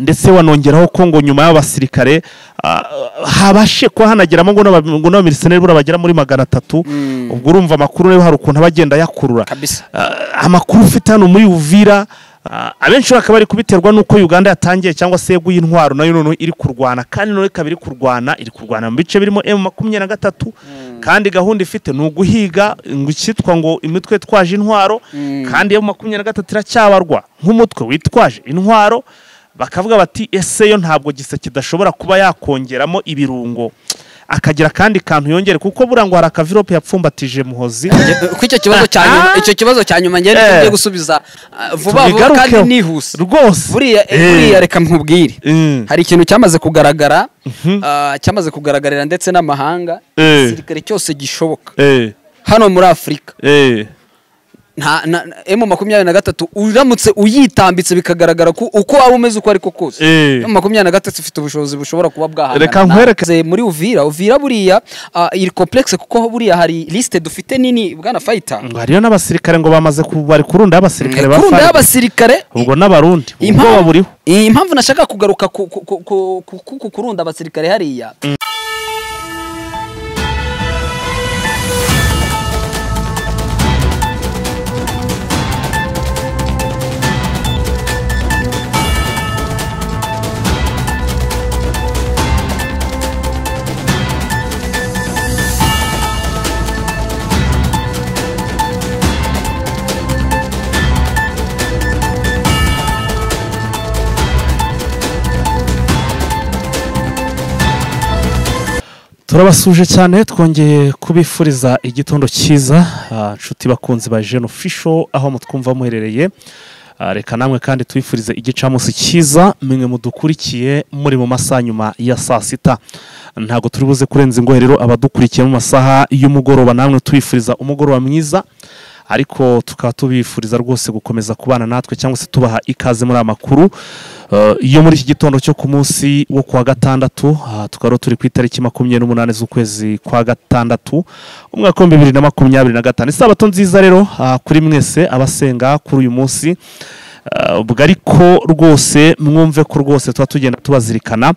Ndetse wanongeraho ko ngo nyuma y'abasirikare habashe kuba hanageramo ngo n'abamiriseneri bura bagera muri 300. Ubwo urumva amakuru rero hari ukuntu abagenda yakurura amakuru ufite hano muri Uvira. Abenshi bakaba bari kubiterwa nuko Uganda yatangiye cyangwa se yeguye intwaro nayo none iri kurwana, kandi none ikaba iri kurwana mu bice birimo M23, kandi gahunda ifite ni uguhiga ngo icyitwa ngo imitwe twaje intwaro, kandi M23 iracyabarwa nk'umutwe witwaje intwaro. Bakavuga bati ese yo ntabwo gisa kidashobora kuba yakongeramo ibirungo akagira kandi kantu yongere, kuko burangwa hari akavirope yapfumbatije Muhozi. Ku icyo kibazo cya nyuma, icyo kibazo cya nyuma ngende ngiye gusubiza vuba vuba kandi nihuse rwose. Buriya reka nkubwire, hari ikintu cyamaze kugaragara, cyamaze kugaragarira ndetse n'amahanga, igisirikare cyose gishoboka hano muri Afrika nta M23 uramutse uyitambitse bikagaragara ko uko waba umeze uko ariko kose, M23 ifite ubushobozi bushobora kuba bwahangana. Reka nkwereke muri Uvira buriya iri complexe, kuko buriya hari liste dufite nini bwana fighter, ngo hariyo n'abasirikare ngo bamaze bari kurunda abasirikare ba kurunda abasirikare, ubwo n'abarundi ubwo buriho. Impamvu nashaka kugaruka ku kurunda abasirikare hariya, turabasuje cyane, twongeye kubifuriza igitondo cyiza nshuti bakunzi ba Jeune Official aho mutwumva muherereye. Reka namwe kandi twifurize igicamunsi cyiza mwe mudukurikiye muri mu masaha nyuma ya saa sita. Ntago turi buze kurenza ingohe rero abadukurikiye mu masaha y'umugoroba, namwe twifuriza umugoroba mwiza, ariko tukaba tubifuriza rwose gukomeza kubana natwe cyangwa se tubaha ikaze muri amakuru iyo muri iki gitondo cyo ku munsi wo kuwa gatandatu. Tukaba turi ku itariki 28 z'ukwezi kwa gatandatu umwaka wa 2025. Isabato nziza rero kuri mwese abasenga kuri uyu munsi, ubwo ariko rwose mwumve ko rwose tuba tugenda tubazirikana,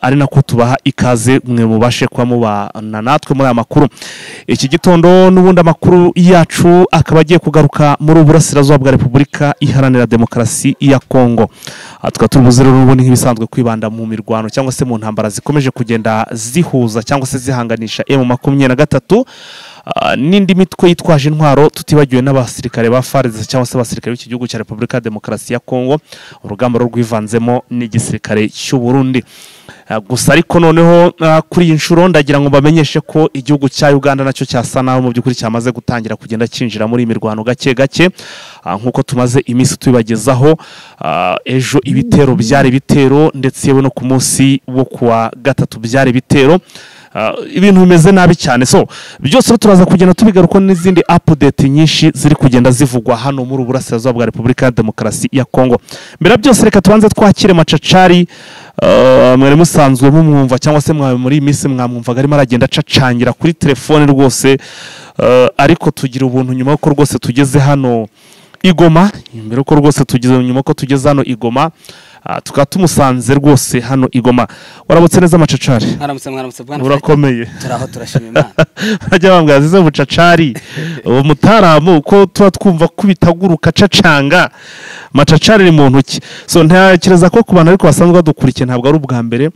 ari nako tubaha ikaze mwe mubashe kuba mubana natwe muri aya makuru. Iki gitondo n'ubundi amakuru yacu akaba agiye kugaruka muri uburasirazuba bwa Repubulika Iharanira Demokarasi ya Kongo. Tukaba tubuze rero n'ubundi nk'ibisanzwe kwibanda mu mirwano cyangwa se mu ntambara zikomeje kugenda zihuza cyangwa se zihanganisha M23 n'indi mitwe yitwaje intwaro, tutibagiwe n'abasirikare ba FARDC cyangwa se abasirikare b'iki gihugu cya Repubulika ya Demokarasi ya Kongo, urugamba rwivanzemo n'igisirikare cy'u Burundi. Gusa ariko noneho kuri iyi nshuro ndagira ngo bamenyeshe ko igihugu cya Uganda nacyo cyasa naho mu by'ukuri cyamaze gutangira kugenda cinjira muri imirwano gake gake, nkuko tumaze iminsi tubibagezaho. Ejo ibitero byari bitero, ndetse yewe no ku munsi wo kuwa gatatu byari bitero, ibintu bimeze nabi cyane. So byose turaza kugenda tubigaruka n'izindi update nyinshi ziri kugenda zivugwa hano muri uburasirazuba bwa Repubulika ya Demokarasi ya Kongo. Mbere byose reka tubanze twakire Macacari, mwari musanzwe mumwumva cyangwa se mwawe muri iminsi mwamwumvaga arimo aragenda acacangira kuri telefone rwose, ariko tugira ubuntu nyuma ko rwose tugeze hano Igoma, mbere ko rwose tugeze nyuma ko tugeze hano Igoma, tukaba tumusanze rwose hano Igoma. Warabutse neza Macacari? Mwaramutse bwana. Urakomeye. Turaho turashima Imana. Bajya bambwira zize Mucacari uwo mutaramu uko tuba twumva kubitaguruka cacanga Macacari ni muntu ki. So ntekereza ko ku bantu ariko basanzwe badukurikiye ntabwo ari ubwa mbere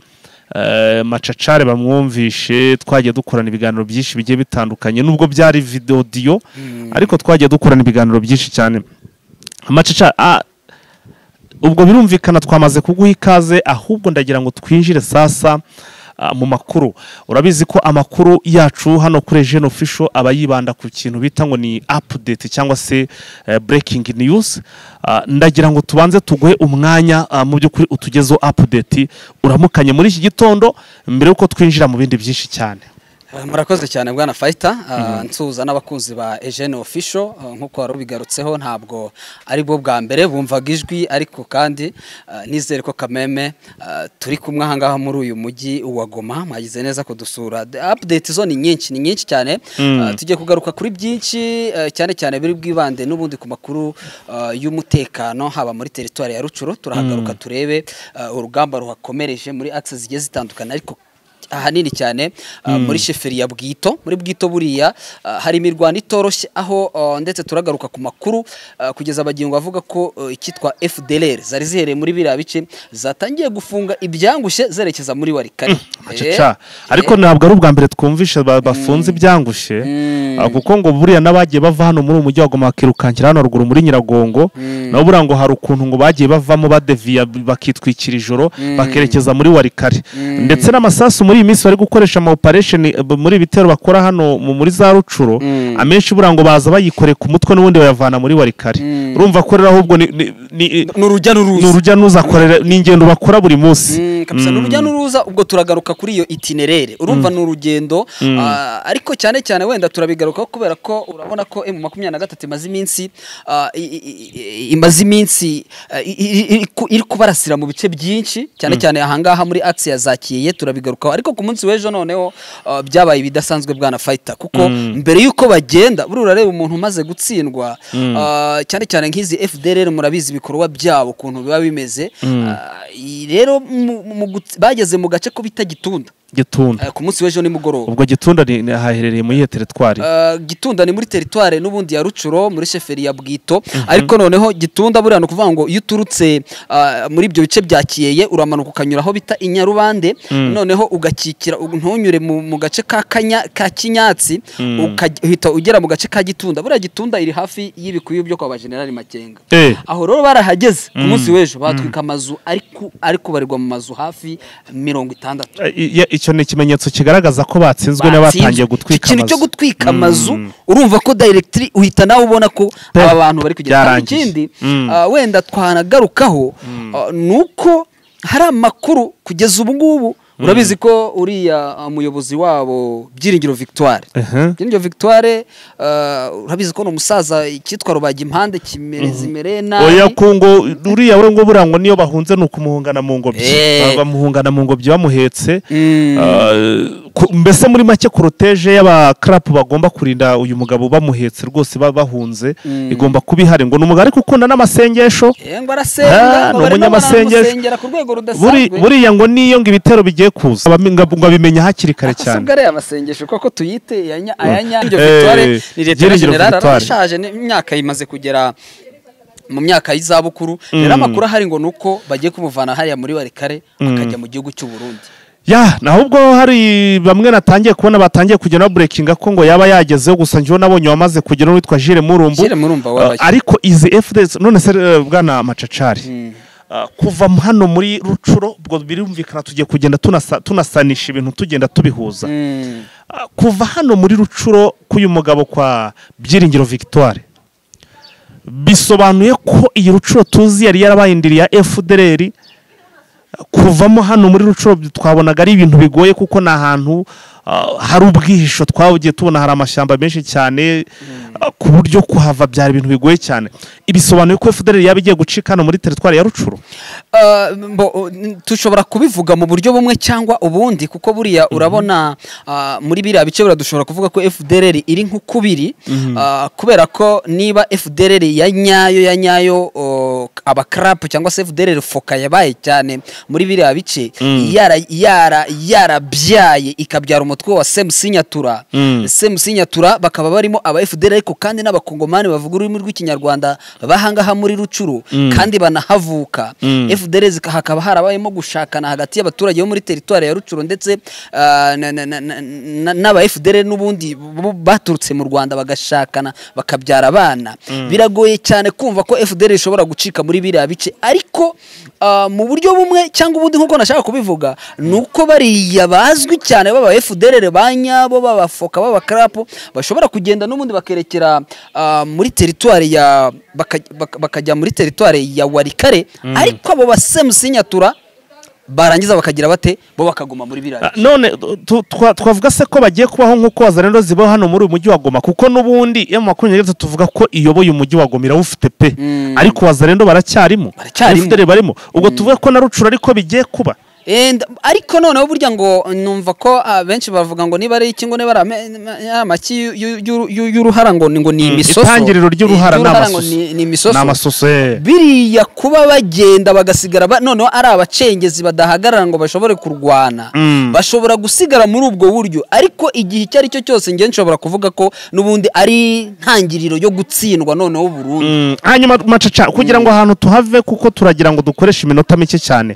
Macacari bamwumvishe, twagiye dukorana ibiganiro byinshi bigiye bitandukanye nubwo byari video audio, ariko twagiye dukorana ibiganiro byinshi cyane. Macacari, ubwo birumvikana twamaze kuguha ikaze, ahubwo ndagira ngo twinjire sasa mu makuru. Urabizi ko amakuru yacu hano kuri Jeune Official aba yibanda ku kintu bita ngo ni update cyangwa se breaking news. Ndagira ngo tubanze tuguhe umwanya mu by'ukuri utugezeho update uramukanye muri iki gitondo mbere yuko twinjira mu bindi byinshi cyane. Murakoze cyane bwana Fighter. Nsuhuza n'abakunzi ba Eugene Official. Nkuko wari ubigarutseho, ntabwo ari bwo bwa mbere bumvaga ijwi, ariko kandi nizere ko kameme turi kumwe aha ngaha muri uyu mujyi wa Goma. Mwagize neza kudusura. The update zo ni nyinshi, ni nyinshi cyane. Tugiye kugaruka kuri byinshi, cyane cyane biri bwibande n'ubundi ku makuru y'umutekano haba muri teritwari ya Rucuru. Turahagaruka turebe urugamba ruhakomereje muri axes zigiye zitandukanye, ariko ahanini cyane muri sheferi ya Bwito. Muri Bwito buriya hari imirwano itoroshye aho, ndetse turagaruka ku makuru kugeza abagingo avuga ko icyitwa FDLR zari zihereye muri biriya bice zatangiye gufunga ibyangushye zerekeza muri Warikare. Acaca, ariko ntabwo ari ubwa mbere twumvishe bafunze ibyangushye, kuko ngo buriya n'abagiye bava hano muri umujyi wa Goma bakirukankira hano ruguru muri Nyiragongo, nabo buriya ngo hari ukuntu ngo bagiye bavamo badeviya bakitwikira ijoro bakerekeza muri Warikare. Ndetse n'amasasu muri iyi minsi bari gukoresha ama operation muri bitero bakora hano muri za Rucuro, amenshi buriya ngo baza bayikoreye ku mutwe n'ubundi bayavana muri Warikare. Urumva ko rero ahubwo ni n'urujya n'uruza, n'urujya n'uruza akorera, ni ingendo bakora buri munsi. Kabisa n'urujya n'uruza. Ubwo turagaruka kuri iyo itinerere, urumva ni urugendo, ariko cyane cyane wenda turabigarukaho kubera ko urabona ko M23 imaze iminsi iri kubarasira mu bice byinshi, cyane cyane ahangaha muri axe ya Zakiye turabigarukaho. Ariko ku munsi w'ejo noneho byabaye ibidasanzwe bwana Fighter, kuko mbere yuko bagenda buri urareba umuntu umaze gutsindwa, cyane cyane nk'izi FDLR murabizi ibikorwa byabo ukuntu biba bimeze. Rero bageze mu gace ko bita Gitunda. Gitunda ku munsi w'ejo nimugoroba. Ubwo Gitunda ni haherereye muri iyo teritwari? Gitunda ni muri teritwari n'ubundi ya Rucuro muri sheferi ya Bwito, ariko noneho Gitunda buriya no kuvuga ngo iyo uturutse muri ibyo bice bya Kiyeye uramanuka ukanyura aho bita Inyarubande, noneho ugakikira ntunyure mu gace ka Kanya ka Kinyatsi, ukahita ugera mu gace ka Gitunda. Buriya Gitunda iri hafi y'ibikuyu byo kwa General Makenga. Aho rero barahageze ku munsi w'ejo batwika amazu ari kubarirwa mu mazu hafi 60. Icyo ni ikimenyetso kigaragaza ko batsinzwe n'abatangiye gutwika amazu. Ikintu cyo gutwika amazu urumva ko directly uhita nawe ubona ko aba bantu bari kugenda. Ikindi wenda twanagarukaho nuko hari amakuru kugeza ubu ngubu, urabizi ko uriya muyobozi wabo Byiringiro Victoire, Byiringiro Victoire urabizi ko ni umusaza icyitwa Rubaga impande kimereze nabi. Oya kungo uriya we ngo burangwa niyo bahunze nuko umuhungana mu ngobyi, bamuhungana mu ngobyi bamuhetse. Mbese muri make protege y'aba crap bagomba kurinda uyu mugabo bamuhetse rwose bahunze igomba kuba ihari. Ngo numugabo ariko ukunda n'amasengesho, ngo arasenga, ngo umunyamasengesho ku rwego rudasanzwe. Buriya ngo niyo ngo ibitero bigiye kuza ngo abimenya hakiri kare cyane. Asubwa ari amasengesho koko tuyite ayanya Byiringiro Victoire ni leta general arashaje, imyaka imaze kugera mu myaka y'izabukuru. Rero amakuru ahari ngo nuko bagiye kumuvana hariya muri Warikare akajya mu gihugu cy'u Burundi. Ya, nahubwo hari bamwe natangiye kubona batangiye kugenda breakinga ko ngo yaba yagezeho, gusa njye nabonye wamaze kugera witwa Jire Murumbu. Jire Murumba wabaye. Ariko izi FDS none se bwana Macacari, kuva hano muri Rucuro ubwo birumvikana tugiye kugenda tunasanisha ibintu tugenda tubihuza. Kuva hano muri Rucuro k'uyu mugabo kwa Byiringiro Victoire, bisobanuye ko iyi Rucuro tuzi yari yarabayindiriye ya FDLR. Kuvamo hano muri Rucuro twabonaga ari ibintu bigoye, kuko ni ahantu hari ubwihisho twagiye tubona hari amashyamba menshi cyane, ku buryo kuhava byari ibintu bigoye cyane. Ibisobanuye ko FDLR yaba igiye gucika hano muri teritwari ya Rucuro? Tushobora kubivuga mu buryo bumwe cyangwa ubundi, kuko buriya urabona muri biriya bice buriya dushobora kuvuga ko FDLR iri nk'ukubiri, kubera ko niba FDLR ya nyayo abakrap cyangwa se FDLR foka yabaye cyane muri biriya bice, yarabyaye ikabyara umutwe wa Semusinyatura. Semusinyatura bakaba barimo aba FDLR, ariko kandi n'abakongomani bavuga ururimi rw'ikinyarwanda bahangaha muri Rucuru kandi banahavuka. FDLR hakaba harabayemo gushakana hagati y'abaturage bo muri teritwari ya Rucuru ndetse n'aba FDLR n'ubundi baturutse mu Rwanda bagashakana bakabyara abana. Biragoye cyane kumva ko FDLR ishobora gucika muri biriya bice, ariko mu buryo bumwe cyangwa ubundi nkuko nashaka kubivuga nuko bariya bazwi cyane baba FDLR banyabo babafoka babakrapo bashobora kugenda n'ubundi bakerekera muri teritwari ya bakajya muri teritwari ya Warikare, ariko abo basemusinyatura Barangiza bakagira bate bo bakaguma muri biriya. None twavuga se ko bagiye kubaho nk'uko Wazalendo zibaho hano muri uyu mujyi wa Goma, kuko n'ubundi M23 tuvuga ko iyoboye umujyi wa Goma irawufite pe, ariko Wazalendo baracyarimo, FDL barimo, ubwo tuvuga ko na Rucura ariko bigiye kuba. Ariko noneho burya ngo numva ko benshi bavuga ngo niba ari iki ngo niba ari amaki y'uruhara ngo ni imisoso, itangiriro ry'uruhara ni amasoso. Biriya kuba bagenda bagasigara noneho ari abacengezi badahagarara ngo bashobore kurwana, bashobora gusigara muri ubwo buryo, ariko igihe icyo ari cyo cyose nge nshobora kuvuga ko n'ubundi ari ntangiriro yo gutsindwa noneho burundu. Hanyuma Macaca, kugira ngo ahantu tuhave kuko turagira ngo dukoreshe iminota mike cyane,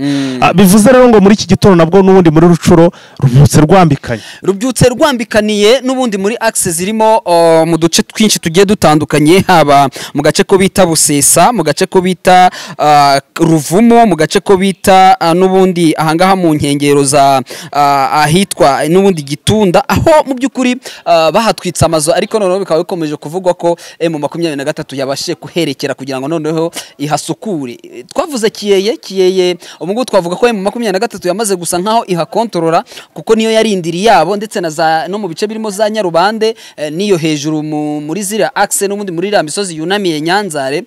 bivuze rero ngo muri iki gitondo nabwo n'ubundi muri Rucuro rubyutse rwambikanye, rubyutse rwambikaniye n'ubundi muri axe zirimo mu duce twinshi tugiye dutandukanye, haba mu gace ko bita Busesa, mu gace ko bita Ruvumo, mu gace ko bita n'ubundi ahangaha mu nkengero za ahitwa n'ubundi Gitunda, aho mu by'ukuri bahatwitse amazu, ariko noneho bikaba bikomeje kuvugwa ko M23 yabashije kuherekera kugira ngo noneho ihasukure. Twavuze Kiyeye, ubu ngubu twavuga ko M23 yamaze gusa nkaho ihakontorora, kuko niyo yarindiri yabo, ndetse na za no mu bice birimo za Nyarubande, niyo hejuru muri zira axe n'ubundi muri iriya misozi yunamiye Nyanzare.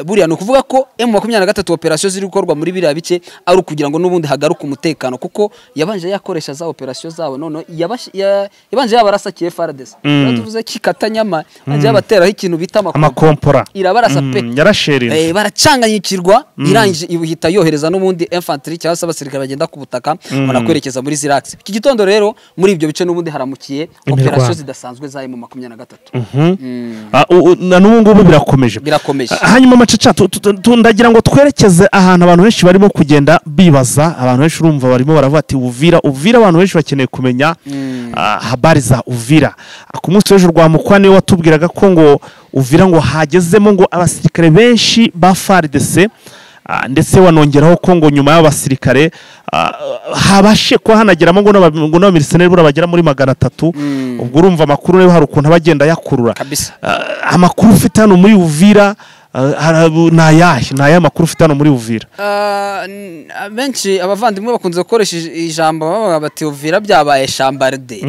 Buriya no kuvuga ko M23 operation ziri gukorwa muri biriya bice ari ukugira ngo n'ubundi hagaruke umutekano, kuko yabanje yakoresha za operation zabo, none yabanje yabarasa FARDC, tuvuze kikatanyama yabanje yabateraho ikintu bita amakompora, irabarasa pe, yarashereye, baracanganyikirwa, irangije ibuhita yohereza n'ubundi infantry cyangwa se abasirikare bagenda ku butaka banakwerekeza muri Zirax. Iki gitondo rero muri ibyo bice n'ubundi haramukiye operation zidasanzwe za M23. Na n'ubu ngubu birakomeje. Hanyuma Macaca, ndagira ngo twerekeze ahantu abantu benshi barimo kugenda bibaza, abantu benshi urumva barimo baravuga ati Uvira, Uvira, abantu benshi bakeneye kumenya habari za Uvira. Ku munsi w'ejo rwa Mukwane watubwiraga ko ngo Uvira ngo hagezemo ngo abasirikare benshi ba FARDC, ndetse wanongeraho ko ngo nyuma y'abasirikare habashe ko hanageramo ngo n'abamiriseneri bura bagera muri 300. Ubwo urumva amakuru rero hari ukuntu abagenda yakurura. Amakuru ufite hano muri Uvira nayahe makuru ufite hano muri Uvira? Benshi abavandimwe bakunze gukoresha ijambo bavuga bati Uvira byabaye chambarde.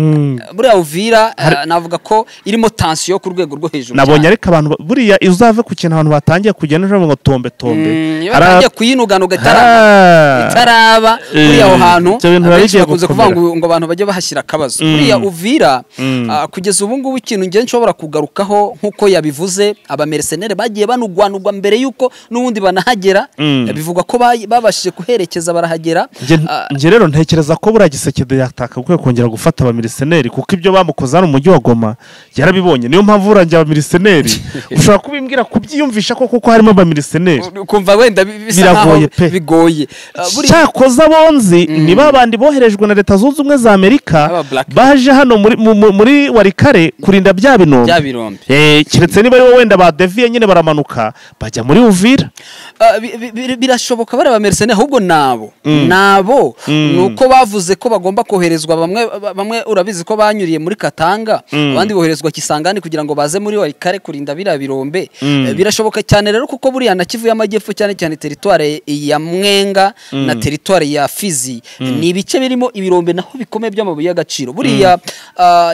Buriya Uvira navuga ko irimo tension ku rwego rwo hejuru. Nabonye ariko abantu buriya uzave ku kintu abantu batangiye kugenda ejo ngo tombe tombe, batangiye kuyinuganuga itaraba buriya aho hantu benshi bakunze kuvuga ngo abantu bajye bahashyira akabazo. Buriya Uvira kugeza ubu ngubu ikintu nge nshobora kugarukaho nkuko yabivuze, abamercenaire bagiye banugwanugwa mbere yuko n'ubundi banahagera, bivugwa ko babashije kuherekeza barahagera. Nge rero ntekereza ko buriya Gisekedi yataka gukwiye kongera gufata abamiriseneri, kuko ibyo bamukoze hano mu mujyi wa Goma yarabibonye. Niyo mpamvu urangiye abamiriseneri ushobora kubimbwira kubyiyumvisha ko kuko harimo abamiriseneri ukumva wenda bisa nkaho bigoye. Cyakoze abonzi ni babandi boherejwe na Leta Zunze Ubumwe za Amerika baje hano muri Warikare kurinda bya binombe, keretse niba ari wenda badeviye nyine baramanuka bajya muri Uvira. Birashoboka bari abamercenaire, ahubwo nabo nuko bavuze ko bagomba koherezwa bamwe urabizi ko banyuriye muri Katanga, abandi boherezwa Kisangani kugira ngo baze muri Warikare kurinda biriya birombe. Birashoboka cyane rero kuko buriya na Kivu y'Amajyepfo cyane cyane territoire ya Mwenga na territoire ya Fizi ni ibice birimo ibirombe naho bikomeye by'amabuye y'agaciro. Buriya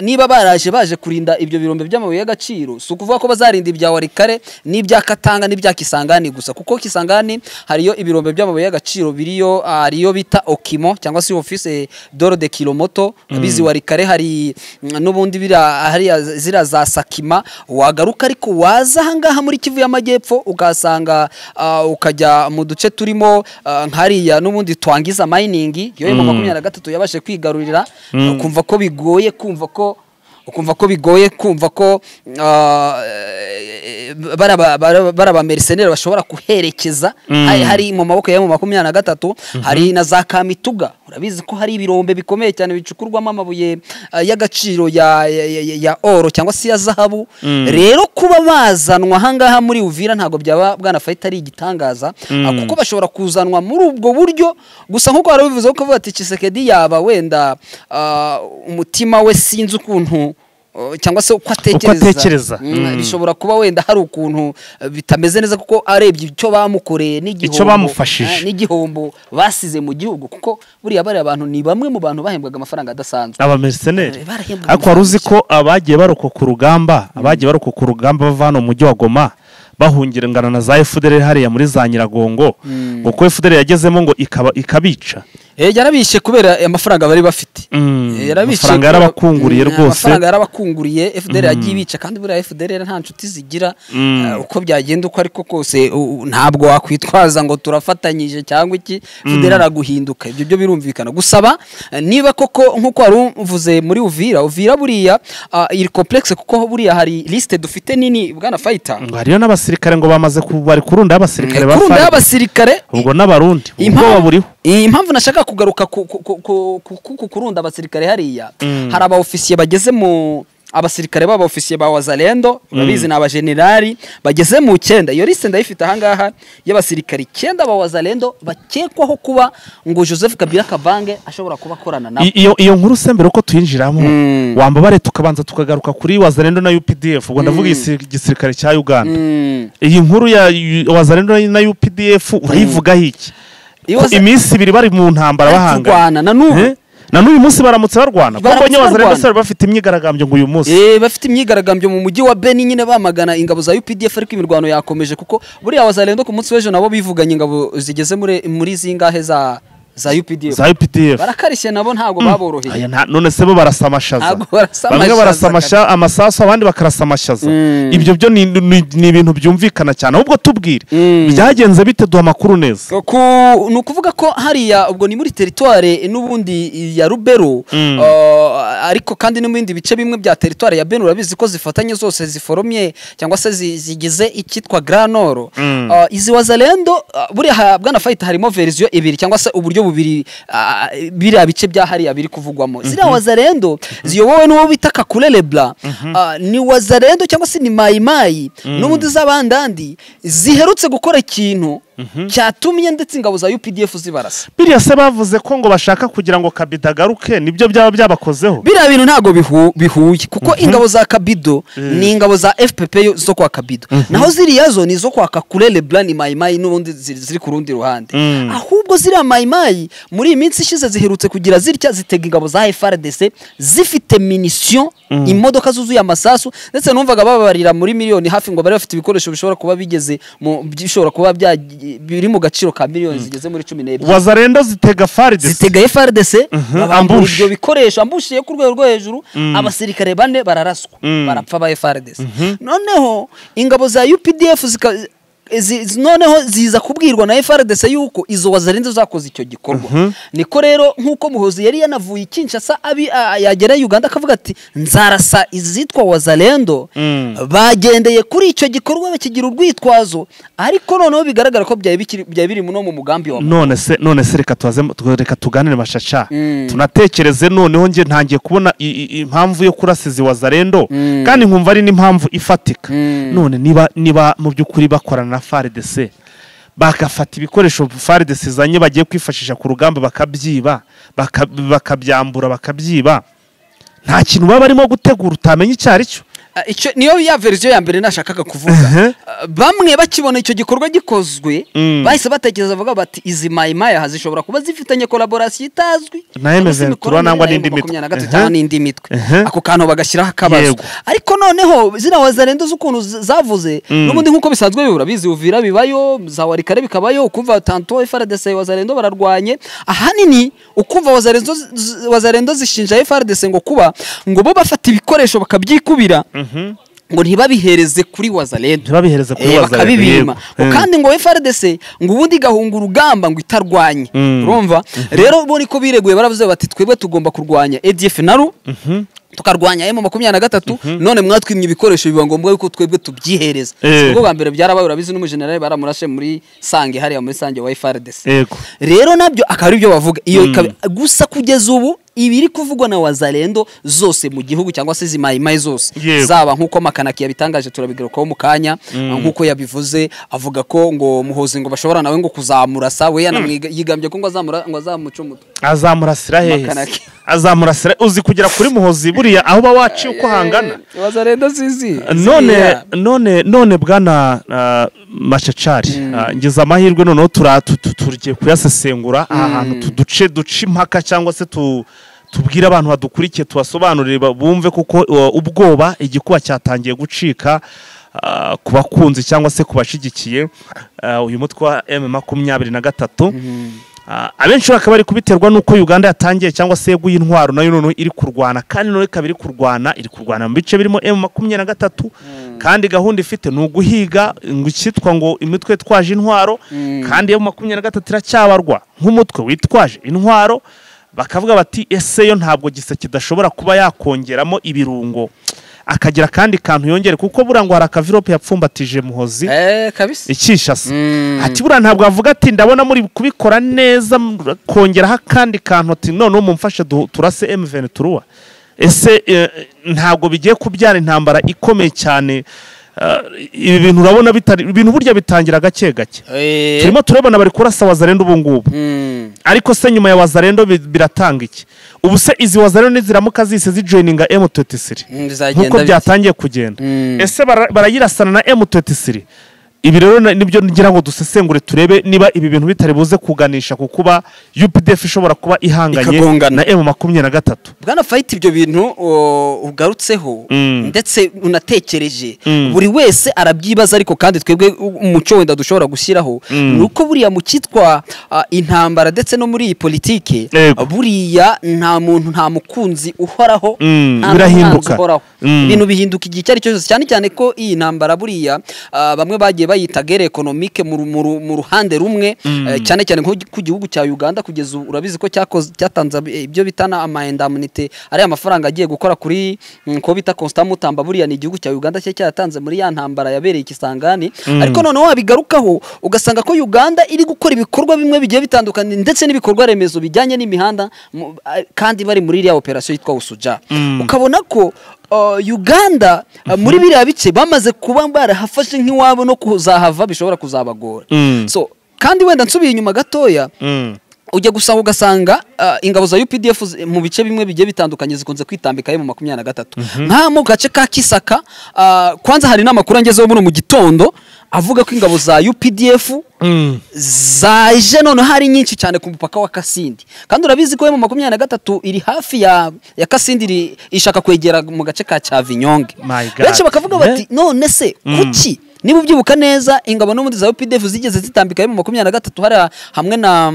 niba baraje baje kurinda ibyo birombe by'amabuye y'agaciro, si ukuvuga ko bazarinda ibya Warikare n'ibya Katanga n'ibya Kisangani gusa, kuko Kisangani hariyo ibirombe by'amabuye y'agaciro biriyo, hariyo bita Okimo cyangwa se office d'or de Kilomoto, abizi Warikare hari n'ubundi hari zira za Sakima. Wagaruka ariko waza ahangaha muri Kivu y'Amajyepfo ugasanga ukajya mu duce turimo nkariya n'ubundi twangiza mining yo mu 23 yabashe kwigarurira, ukumva ko bigoye kumva ko ukumva ko bigoye kumva ko bara mercenaires bashobora kuherekeza. Hari mu maboko ya mu 23 hari na za Kamituga, urabizi ko hari ibirombe bikomeye cyane bicukurwamo amabuye y'agaciro ya oro cyangwa se ya zahabu. Rero kuba bazanwa ahangaha muri Uvira ntago byaba bwana Fighter ari igitangaza, kuko bashobora kuzanwa muri ubwo buryo gusa nkuko barabivuze ko bavuga ati Tshisekedi yaba wenda umutima we sinzi ukuntu cyangwa se uko atekereza bishobora kuba wenda hari ukuntu bitameze neza, kuko arebye icyo bamukoreye n'igihombo, icyo bamufashije n'igihombo basize mu gihugu, kuko buriya bari abantu ni bamwe mu bantu bahembwaga amafaranga adasanzwe, aba mercenaires. Ariko wari uzi ko abagiye barokoka urugamba, abagiye barokoka urugamba bava hano mu mujyi wa Goma bahungira ingana na za FDLR hariya muri za Nyiragongo, kuko FDLR yagezemo ngo ikabica. Yarabishe kubera amafaranga bari bafite. Yarabishe, amafaranga yarabakunguriye rwose, amafaranga yarabakunguriye. FDLR yagiye ibica, kandi buriya FDLR nta nshuti zigira, uko byagenda uko ariko kose ntabwo wakwitwaza ngo turafatanyije cyangwa iki, FDLR araguhinduka, ibyo byo birumvikana. Gusaba niba koko nkuko wari uvuze muri Uvira, Uvira buriya iri complexe, kuko buriya hari liste dufite nini bwana fighter, ngo hariyo n'abasirikare ngo bamaze bari kurunda abasirikare ba kurunda abasirikare, ubwo n'abarundi ubwo buriho. Impamvu nashaka kugaruka ku kurunda abasirikare hariya, hari aba ofisiye bageze mu abasirikare baba ofisiye ba Wazalendo, urabizi ni abajenerali bageze mu 9. Iyo liste ndayifite aha ngaha y'abasirikare 9 ba Wazalendo bakekwaho kuba ngo Joseph Kabila Kabange ashobora kuba akorana nabo. Iyo nkuru sembere uko tuyinjiramo wambabare tukabanza tukagaruka kuri Wazalendo na UPDF, ubwo ndavuga igisirikare cya Uganda. Iyi nkuru ya Wazalendo na UPDF urayivuga iki? Iminsi ibiri bari mu ntambara bahangana na n'ubu, na n'uyu munsi baramutse barwana, kuko Wazalendo se bafite imyigaragambyo ngo uyu munsi bafite imyigaragambyo mu mujyi wa Beni nyine bamagana ingabo za UPDF, ariko imirwano yakomeje, kuko buriya Wazalendo ku munsi w'ejo nabo bivuganye ingabo zigeze muri zingahe za UPDF, za UPDF barakarishye nabo ntago baboroheye. None se bo barasa amashaza, bamwe barasa amasasu abandi bakarasa amashaza. Ibyo byo ni ibintu byumvikana cyane. Ahubwo tubwire byagenze bite, duha amakuru neza. Ni ukuvuga ko hariya ubwo ni muri territoire n'ubundi ya Rubero, ariko kandi no mu bindi bice bimwe bya territoire ya Beni, urabizi ko zifatanye zose ziforomye cyangwa se zigize icyitwa Grand Nord. Izi Wazalendo buriya bwana fight harimo version ibiri cyangwa se uburyo bubiri biriya bice bya hariya biri kuvugwamo. Ziriya Wazalendo ziyobowe n'uwo bita Kakule Lebla, ni Wazalendo cyangwa se ni Mayimayi n'ubundi z'abandandi ziherutse gukora ikintu cyatumye ndetse ingabo za UPDF zibarasa. Biriya se bavuze ko ngo bashaka kugira ngo Kabido agaruke, nibyo byaba byabakozeho. Biriya bintu ntago bihuye, kuko ingabo za Kabido ni ingabo za FPP zo kwa Kabido, naho ziriya zo ni zo kwa Kakule Lebla, ni Mayimayi n'ubundi ziri ku rundi ruhande. Ahubwo ziriya Mayimayi muri iyi minsi ishize ziherutse kugira zitya zitega ingabo za FARDC zifite munition, imodoka zuzuye amasasu, ndetse numvaga bababarira muri miliyoni hafi ngo bari bafite ibikoresho bishobora kuba bigeze mu bishobora kuba biri mu gaciro ka miliyoni zigeze muri 12. Wazalendo zitega FARDC, zitega FARDC babambura ibyo bikoresho, ambushiye ku rwego rwo hejuru, abasirikare bane bararaswa barapfa ba FARDC. Noneho ingabo za UPDF noneho ziza kubwirwa na FARDC yuko izo Wazalendo zakoze icyo gikorwa. Niko rero nkuko Muhozi yari yanavuye Kinshasa yagera Uganda akavuga ati nzarasa izitwa Wazalendo, bagendeye kuri icyo gikorwa bakigira urwitwazo, ariko noneho bigaragara ko byari biri no mu mugambi wa none se reka tubaze, reka tuganire mashaca, tunatekereze. Noneho nge ntangiye kubona impamvu yo kurasiza Wazalendo, kandi nkumva ari n'impamvu ifatika. None niba mu by'ukuri bakorana na FARDC bakafata ibikoresho FARDC zanye bagiye kwifashisha ku rugamba bakabyiba, bakabyambura, bakabyiba, nta kintu baba barimo gutegura utamenya icyo ari cyo. Icyo niyo ya version ya mbere nashakaga kuvuga. Bamwe bakibona icyo gikorwa gikozwe bahise batekereza bavuga bati izi Mayimayi zishobora kuba zifitanye collaboration itazwi na M23 nangwa n'indi mitwe, n'indi mitwe, ako kantu bagashyiraho akabazo. Ariko noneho zina Wazalendo z'ukuntu zavuze n'ubundi nkuko bisanzwe bibura bizi Uvira bibayo, za Warikare bikabayo, ukumva tanto FARDC Wazalendo bararwanye, ahanini ukumva Wazalendo zishinja FARDC ngo kuba ngo bo bafata ibikoresho bakabyikubira ngo ntibabihereze kuri Wazalendo, ntibabihereze kuri Wazalendo bakabibima, kandi ngo FARDC ngo ubundi gahunga urugamba ngo itarwanye. Urumva rero bo niko bireguye, baravuze bati twebwe tugomba kurwanya ADF naru, tukarwanya M23, none mwatwimye ibikoresho biba ngombwa yuko twebwe tubyihereza. Ubwo bwa mbere byarabaye, urabizi n'umujenerali baramurashe muri Sange hariya muri Sange wa FARDC. Rero nabyo akaba ari byo bavuga iyo gusa kugeza ubu Ibiri kuvugwa na Wazalendo zose mu gihugu cyangwa se zimayimayi zose, zaba nkuko Makanaki yabitangaje, turabigarukaho mu kanya, nkuko yabivuze avuga ko ngo Muhozi ngo bashobora nawe ngo kuzamurasa, we yigambye ko ngo azamura, ngo azamuca umutwe. Azamurasira hehe? Azamurasira uzi kugera kuri Muhozi buriya aho ba waciye uko hangana. Wazalendo zizi. None bwana Machachari, ngize amahirwe noneho tugiye kuyasesengura aha hantu tuduce duce impaka cyangwa se tubwire abantu badukurikiye, tubasobanurire bumve, kuko ubwoba igikuba cyatangiye gucika ku bakunzi cyangwa se kubashigikiye uyu mutwe wa M23. Abenshi bakaba bari kubiterwa nuko Uganda yatangiye cyangwa se yeguye intwaro nayo none iri kurwana, kandi none ikaba iri kurwana mu bice birimo M23, kandi gahunda ifite ni uguhiga ngo icyitwa ngo imitwe twaje intwaro, kandi M23 iracyabarwa nk'umutwe witwaje intwaro. Bakavuga bati ese yo ntabwo gisa kidashobora kuba yakongeramo ibirungo akagira kandi kantu yongere, kuko bura ngo hari akavirope yapfumbatije Muhozi kabisa ikishasa. Ati bura ntabwo avuga ati ndabona muri kubikora neza, kongeraho kandi kantu, ati none mumfashe turase M23. Ese ntabwo bigiye kubyara intambara ikomeye cyane? Ibi bintu urabona bitari ibintu burya bitangira gake gake. Turimo turabona bari kurasa Wazalendo ubu ngubu, ariko se nyuma ya Wazalendo biratanga iki? Ubu se izi Wazalendo niziramuka zise zijoininga M23 nkuko byatangiye kugenda, ese barayirasana na M23? Ibi rero nibyo ngira ngo dusesengure turebe niba ibi bintu bitari buze kuganisha ku kuba UPDF ishobora kuba ihanganye na M23. Bwana Fight, ibyo bintu ugarutseho ndetse unatekereje, buri wese arabyibaza, ariko kandi twebwe umuco wenda dushobora gushyiraho nuko buriya mu cyitwa intambara ndetse no muri iyi politike, buriya nta muntu nta mukunzi uhoraho, birahinduka, ibintu bihinduka igihe icyo ari cyo cyose, cyane cyane ko iyi ntambara buriya bamwe bagiye bayita guerre économique mu ruhande rumwe, cyane cyane nko ku gihugu cya Uganda. Kugeza urabizi ko cyatanze ibyo bitana ama indemnité, ari amafaranga agiye gukora kuri ko bita Constant Mutamba, buriya ni igihugu cya Uganda cye cyatanze muri ya ntambara yabereye Kisangani. Ariko noneho wabigarukaho ugasanga ko Uganda iri gukora ibikorwa bimwe bigiye bitandukanye ndetse n'ibikorwa remezo bijyanye n'imihanda, kandi bari muri iriya operation yitwa Usuja. Ukabona ko Uganda muri biriya bice bamaze kuba barahafashe nk'iwabo, no kuzahava bishobora kuzabagora. So kandi wenda nsubiye inyuma gatoya, ujya gusanga ugasanga ingabo za UPDF mu bice bimwe bigiye bitandukanye zikunze kwitambika mu 23, nka mu gace ka Kisaka. Kwanza hari n'amakuru angezeho buno mu gitondo avuga ko ingabo za UPDF zaje none hari nyinshi cyane ku mupaka wa Kasindi, kandi urabizi ko mu 23 iri hafi ya Kasindi, ishaka kwegera mu gace ka Cyavinyonge. Benshi bakavuga bati none se kuki niba ubyibuka neza ingabo n'ubundi za UPDF zigeze zitambika mu 23 hari hamwe na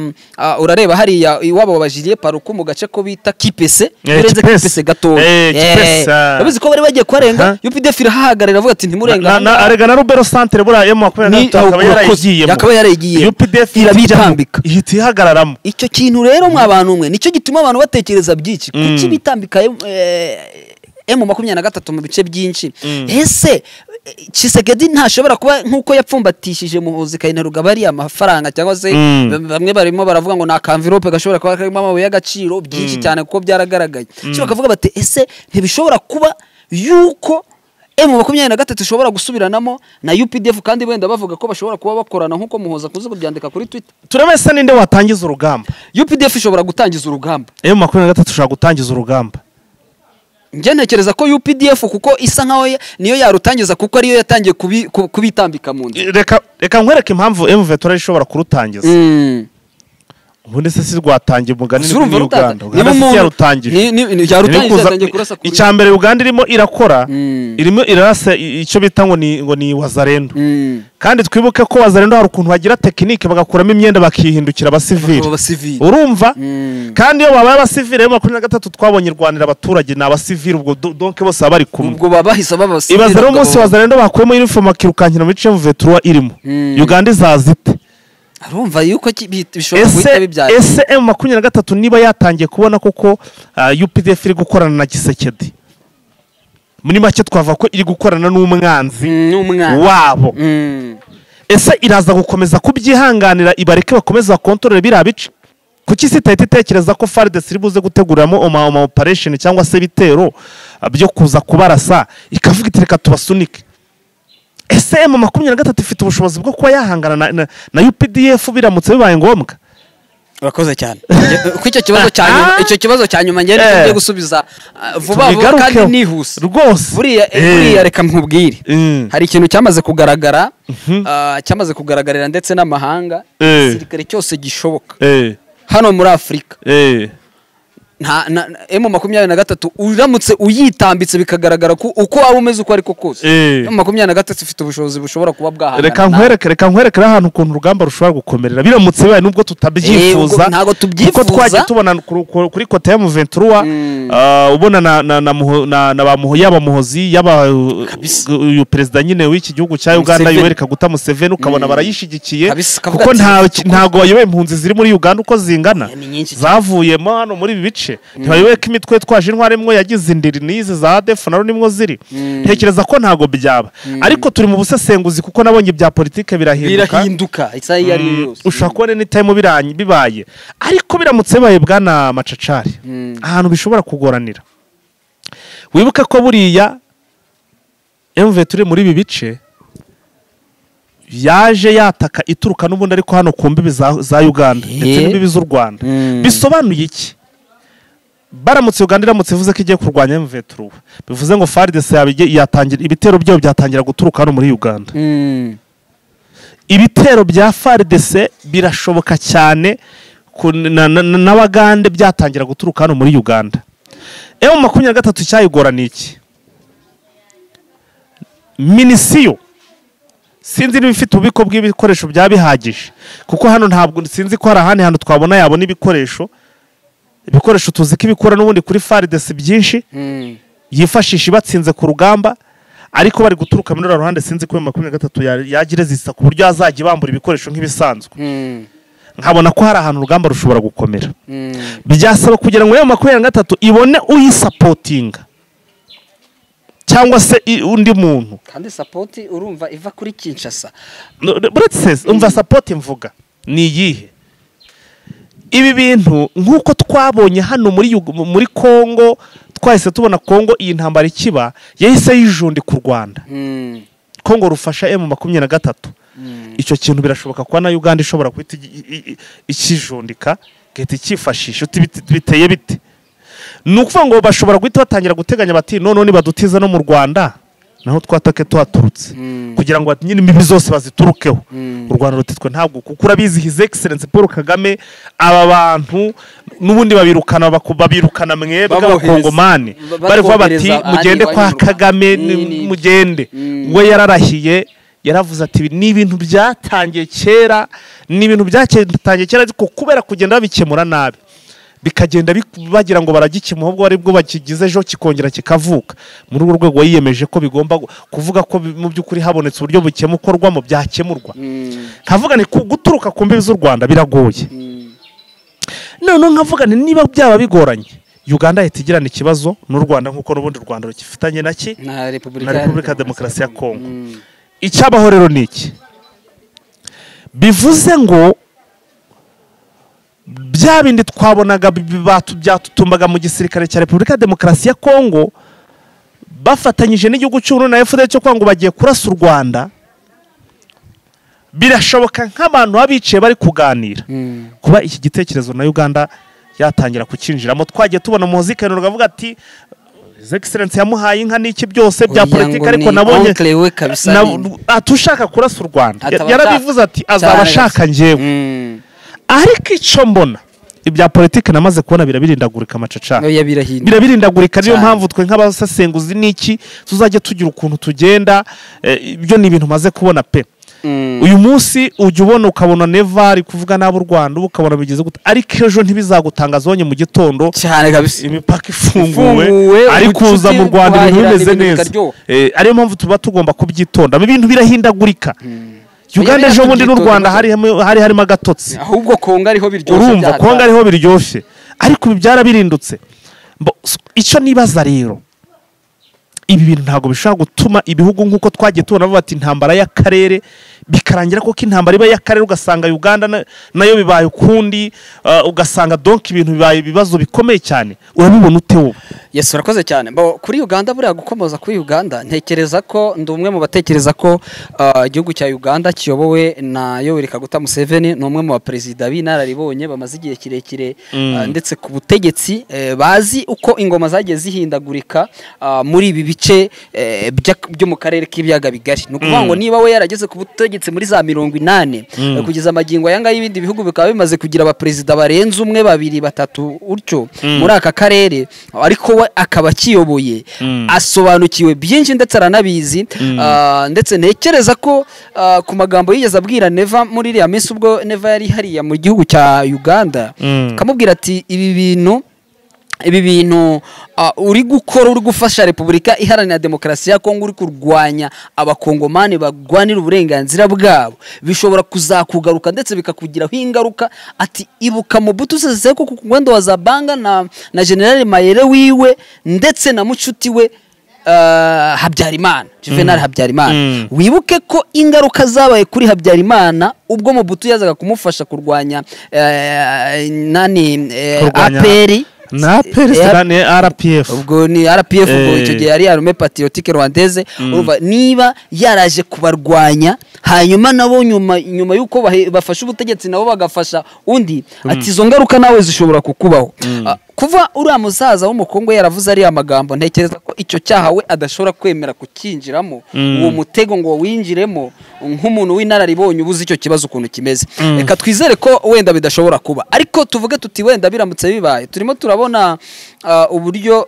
urareba hariya iwabo babajiriye paruku mu gace ko bita Kipese, urenze Kipese gato, urabizi ko bari bagiye kurenga, UPDF irahahagarira avuga ati ntimurenga na arega na Rubero Centre bura M23 akaba yarayigiyemo, UPDF irabitambika ihita ihagararamo. Icyo kintu rero mwa bantu umwe nicyo gituma abantu batekereza byinshi, kuki bitambika M23 mu bice byinshi? Ese Tshisekedi ntashobora kuba nkuko yapfumbatishije Muhozi Kainerugaba ari amafaranga, cyangwa se bamwe barimo baravuga ngo na envelope gashobora kuba karimo amabuye y'agaciro byinshi cyane kuko byaragaragaye. Cyo bakavuga bati ese ntibishobora kuba yuko M23 ishobora gusubiranamo na UPDF, kandi wenda bavuga ko bashobora kuba bakorana nkuko Muhoza kuze kubyandika kuri Twitter. Turabese ninde watangiza urugamba? UPDF ishobora gutangiza urugamba. M23 ishobora gutangiza urugamba. Njye ntekereza ko UPDF kuko isa nkaho niyo yarutangiza, kuko ariyo yatangiye kubitambika mu nda. Reka nkwereke impamvu M23 ishobora kurutangiza. Ubundi se si rwatangiye umugani ni Uganda. Uganda si yarutangije. Yarutangije kurasa kuri. Icyambere Uganda irimo irakora, irimo irasa icyo bita ngo ni Wazalendo. Kandi twibuke ko Wazalendo hari ukuntu bagira technique bagakuramo imyenda bakihindukira abasivili. Urumva? Kandi iyo babaye abasivili mu 23 twabonye rwanira abaturage ni abasivili, ubwo donc bose bari kumwe. Ubwo babahise baba abasivili. Ibaza rero umunsi Wazalendo bakuyemo uniform bakirukankira muri M23 irimo. Uganda izazite. Arumva yuko bishobora guhita bibyara. Ese M23 niba yatangiye kubona koko UPDF iri gukorana na Tshisekedi, muri make twava ko iri gukorana n'umwanzi wabo, ese iraza gukomeza kubyihanganira ibareke bakomeza bakontorore biriya bice? Kuki isi itahita itekereza ko FARDC iri buze guteguramo oma operation cyangwa se ibitero byo kuza kubarasa, ikavuga iti reka tubasunike? Ese M23 ifite ubushobozi bwo kuba yahangana na UPDF biramutse bibaye ngombwa? Urakoze cyane. Ku icyo kibazo cya nyuma, icyo kibazo cya nyuma ngende ngiye gusubiza vuba vuba kandi nihuse rwose. Buriya reka nkubwire, hari ikintu cyamaze kugaragara, cyamaze kugaragarira ndetse n'amahanga, igisirikare cyose gishoboka hano muri Afurika nta M23 uramutse uyitambitse bikagaragara ko uko waba umeze uko ariko kose, M23 ifite ubushobozi bushobora kuba bwahangana. Reka nkwereke ahantu ukuntu urugamba rushobora gukomerera biramutse bibaye, nubwo tutabyifuza, ntago tubyifuza, kuko twagiye tubona kuri kote ya M23 ubona na ba yaba Muhozi yaba uyu president nyine w'iki gihugu cya Uganda Yoweri Kaguta Museveni, ukabona barayishigikiye, kuko ntago bayoboye impunzi ziri muri Uganda uko zingana zavuyemo hano muri ibi bice. Ntibayoboye ko imitwe twaje intwari imwe yagize indiri n'izi za ADF na nimwo ziri. Ntekereza ko ntago byaba, ariko turi mu busesenguzi kuko nabonye bya politike birahinduka isaha iyo ari yose, ushobora kubona ni time bibaye. Ariko biramutse bibaye bwana Macacari, ahantu bishobora kugoranira, wibuke ko buriya M23 muri ibi bice yaje yataka ituruka n'ubundi ariko hano ku mbibi za Uganda ndetse n'imbibi z'u Rwanda. Bisobanuye iki? Baramutse Uganda iramutse ivuze ko igiye kurwanya M23, bivuze ngo FARDC yatangira ibitero byayo byatangira guturuka hano muri Uganda. Ibitero bya FARDC birashoboka cyane n'Abagande byatangira guturuka hano muri Uganda. M23 cyayigora ni iki? Minisiyo sinzi niba ifite ububiko bw'ibikoresho byabihagije, kuko hano ntabwo sinzi ko hari ahandi hantu twabona yabona ibikoresho. Ibikoresho tuzi ko ibikora n'ubundi kuri FARDC byinshi yifashisha ibatsinze ku rugamba, ariko bari guturuka muri ruhande sinzi ko M23 yagira zisa ku buryo azajya ibambura ibikoresho nk'ibisanzwe. Nkabona ko hari ahantu urugamba rushobora gukomera. Byasaba kugira ngo M23 ibone uyisapotinga cyangwa se undi muntu. Kandi support urumva iva kuri Kinshasa. Buretse umva support mvuga ni iyihe? Ibi bintu nkuko twabonye hano muri Kongo, twahise tubona Kongo iyi ntambara ikiba yahise yijundi ku Rwanda. Kongo rufasha M23. Icyo kintu birashoboka kwa na Uganda ishobora kwita ikijundika gahita ikifashisha. Biteye bite? Ni ukuvuga ngo bashobora guhita batangira guteganya bati none nibadutiza no mu Rwanda naho twatake tuhaturutse, kugira ngo nyine imbibi zose baziturukeho. U Rwanda rutitwe ntabwo, kuko urabizi His Excellency Paul Kagame aba bantu n'ubundi babirukana babirukana mwebwe abakongomani bari kuvuga bati mugende kwa Kagame mugende. We yararahiye, yaravuze ati ni ibintu byatangiye kera, ni ibintu byatangiye kera ariko kubera kugenda babikemura nabi bikagenda bagira ngo baragikemura, ahubwo ari bwo bakigize ejo kikongera kikavuka. Muri urwo rwego yiyemeje ko bigomba kuvuga ko mu by'ukuri habonetse uburyo bukemukorwamo byakemurwa. Nkavuga ni guturuka ku mbibi z'u Rwanda biragoye. None nkavuga ni niba byaba bigoranye, Uganda yahita igirana ikibazo n'u Rwanda nkuko n'ubundi Rwanda rukifitanye naki na Repubulika ya Demokarasi ya Kongo. Icyabaho rero ni iki? Bivuze ngo bya bindi twabonaga byatutumbaga mu gisirikare cya Repubulika ya Demokarasi ya Kongo bafatanyije n'igihugu cy'u Burundi na FDL cyo kwanga bagiye kurasa u Rwanda, birashoboka nk'abantu babicaye bari kuganira kuba iki gitekerezo na Uganda yatangira kukinjiramo. Twagiye tubona Muhozi Kainerugaba avuga ati His Excellency yamuhaye inka n'iki byose bya politiki, ariko nabonye atushaka kurasa u Rwanda yarabivuze ati azaba ashaka njyewe. Ariko icyo mbona ibya politiki namaze kubona birabirindagurika amacacana, birabirindagurika. Niyo mpamvu twe nk'abasesenguzi n'iki tuzajya tugira ukuntu tugenda. Ibyo ni ibintu maze kubona pe. Uyu munsi ujya ubona ukabona Neva ari kuvuga n'abo Rwanda ukabona bigeze gute, ariko ejo ntibizagutangaza ubonye mu gitondo cyane kabisa imipaka ifunguwe ari kuza mu Rwanda ibintu bimeze neza. Ariyo mpamvu tuba tugomba kubyitonda, ibintu birahindagurika. Uganda ejo bundi n'u Rwanda hari harimo agatotsi, ahubwo Kongo ariho biryoshye, urumva Kongo ariho biryoshye, ariko ibi byarabirindutse. Icyo nibaza rero, ibi bintu ntabwo bishobora gutuma ibihugu nkuko twagiye tubona bati intambara y'akarere Bikarangira ko intambara iba y'akarere, ugasanga Uganda nayo bibaye ukundi, ugasanga donc ibintu bibaye ibibazo bikomeye cyane. Urabibona ute wowe? Yes, urakoze cyane. Kuri Uganda, buriya gukomoza kuri Uganda, ntekereza ko ndi umwe mu batekereza ko igihugu cya Uganda kiyobowe na Yoweri Kaguta Museveni, ni umwe mu baperezida b'inararibonye bamaze igihe kirekire ndetse ku butegetsi, bazi uko ingoma zagiye zihindagurika muri ibi bice byo mu karere k'ibiyaga bigari. Ni ukuvuga ngo niba we yarageze ku butegetsi muri za 80 kugeza amagingo aya ngaya, ibindi bihugu bikaba bimaze kugira abaperezida barenze umwe, babiri, batatu utyo muri aka karere, ariko we akaba akiyoboye, asobanukiwe byinshi ndetse aranabizi. Ndetse ntekereza ko ku magambo yigeze abwira Neva muri iriya minsi ubwo Neva yari hariya mu gihugu cya Uganda, akamubwira ati ibi bintu uri gukora, uri gufasha Repubulika Iharanira Demokarasi ya Kongo, uri kurwanya abakongomani bagwanira uburenganzira bwabo, bishobora kuzakugaruka ndetse bikakugiraho ingaruka. Ati ibuka Mobutu Sese Seko ku Ngwendo wa Zabanga na General Mayere wiwe ndetse na mucuti we Habyarimana, Juvenal Habyarimana. Wibuke ko ingaruka zabaye kuri Habyarimana ubwo Mobutu yazaga kumufasha kurwanya nani APR na APR RPF, ubwo ni RPF, ubwo icyo gihe yari Armée Patriotique Rwandaise. Urumva niba yaraje kubarwanya, hanyuma nabo nyuma yuko bafashe ubutegetsi nabo bagafasha undi, ati izo ngaruka nawe zishobora kukubaho. Kuva uriya musaza w'umukongo yaravuze ariya magambo, ntekereza ko icyo cyaha we adashobora kwemera kukinjiramo, uwo mutego ngo winjiremo nk'umuntu w'inararibonye ubuze icyo kibazo ukuntu kimeze. Reka twizere ko wenda bidashobora kuba, ariko tuvuge tuti wenda biramutse bibaye, turimo turabona uburyo